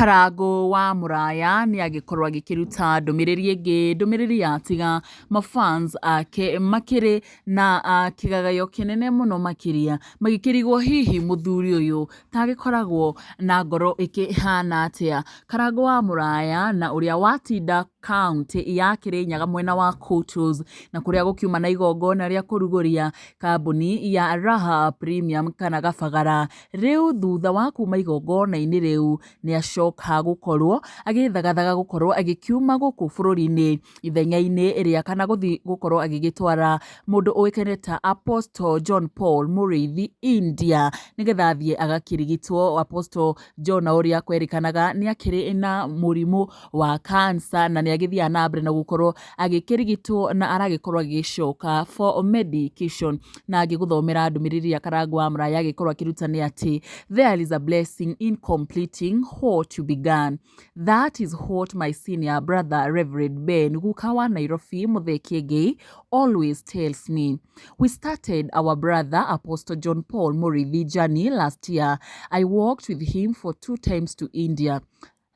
Karangũ wa Mũraya nĩ agĩkorwo agĩkĩruta ndũmĩrĩri ĩngĩ, ndũmĩrĩri yatiga mafans ake makĩrĩ na kĩgagayo kĩnene mũno makĩria, magĩkĩrigwo hihi mũthuri ũyũ ta agĩkoragwo na ngoro ĩkĩhana atĩa. Karangũ wa Mũraya na ũrĩa watinda kaũntĩ ya Kĩrĩnyaga mwena wa Kutus, na kũrĩa gũkiuma na igongona rĩa kũrugũria kambuni ya Raha Premium kana Gabagara. Rĩu thutha wa kuma igongona-inĩ rĩu nĩ acoka gũkorwo agĩthagathaga gũkorwo agĩkiuma gũkũ bũrũri-inĩ ithenya-inĩ rĩa kana gũthiĩ gũkorwo agĩgĩtwara mũndũ ũĩkaine ta Apostle John Paul Mũrĩithi India nĩgetha athiĩ agakĩrigitwo. Apostle John ũrĩa kwerĩkanaga nĩ akĩrĩ na mũrimũ wa cancer na nĩ agĩthiaga na mbere na gũkorwo agĩkĩrigitwo na aragĩkorwo agĩcoka for medication. Na ngĩgũthomera ndũmĩrĩri ya Karangũ wa Mũraya agĩkorwo akĩruta nĩ atĩ there is a blessing in completing what you began. That is what my senior brother Reverend Ben Guka wa Nairobi Muthee Kiengei always tells me. We started our brother Apostle John Paul Muriithi journey last year. I walked with him for 2 times to India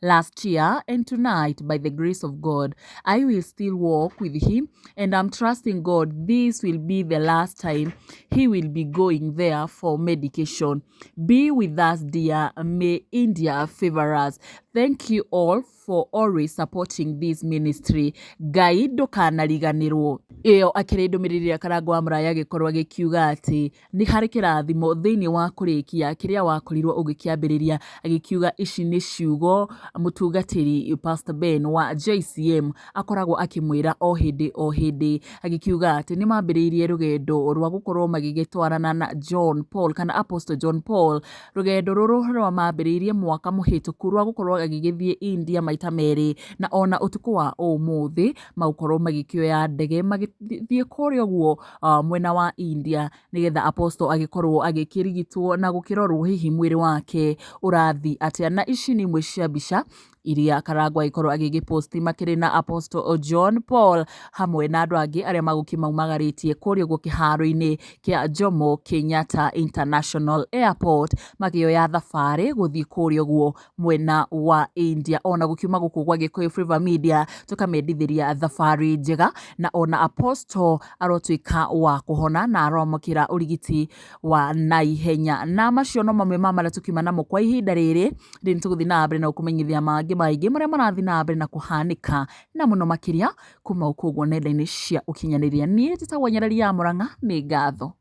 last year, and tonight, by the grace of God, I will still walk with him, and I'm trusting God this will be the last time he will be going there for medication. Be with us, dear. May India favor us. Thank you all for always supporting this ministry. Ngai ndũkanariganĩrwo. Ĩyo akĩrĩ ndũmĩrĩri ya Karangũ wa Mũraya agĩkorwo agĩkiuga atĩ nĩ harĩ kĩrathimo thĩinĩ wa kũrĩkia kĩrĩa wakorirwo ũgĩkĩambĩrĩria, agĩkiuga ici nĩ ciugo mũtungatĩri Pastor Ben wa JCM akoragwo akĩmwĩra o hĩndĩ o hĩndĩ, agĩkiuga atĩ nĩ mambĩrĩirie rũgendo rwa gũkorwo magĩgĩtwarana na John Paul kana Apostle John Paul, rũgendo rũrũ rwa mambĩrĩirie mwaka mũhĩtũku rwa gũkorwo agĩgĩthiĩ India maita merĩ, na ona ũtukũ wa ũmũthĩ magũkorwo magĩkĩoya ndege magĩthiĩ kũrĩa ũguo mwena wa India nĩgetha Apostle agĩkorwo agĩkĩrigitwo na gũkĩrorwo hihi mwĩrĩ wake ũrathiĩ atĩa. Na ici nĩ imwe cia mbica iria Karangũ agĩkorwo agĩgĩposti makĩrĩ na Apostle John Paul hamwe na andũ angĩ arĩa magũkĩmaumagarĩtie kũrĩa ũguo kĩharo-inĩ kĩa Jomo Kenyatta International Airport makĩoya thabarĩ gũthiĩ kũrĩa ũguo mwena wa India. Ona gũkiuma gũkũ gwa Gĩkũyũ Flavour Media tũkamendithĩria thabarĩ njega, na ona Apostle arotuĩka wa kũhona na aroamũkĩra ũrigiti wa naihenya. Na macio no mamwe ma marĩa tũkiuma namo kwa ihinda rĩrĩ, rĩu nĩtũgũthiĩ na mbere na gũkũmenyithia mangĩ maingĩ marĩa marathiĩ na mbere na kũhanĩka na mũno makĩria kuma gũkũ ũguo nenda-inĩ cia ũkinyanĩria. Niĩ njĩtagwo Nyarari ya Mũrang'a, nĩ ngatho.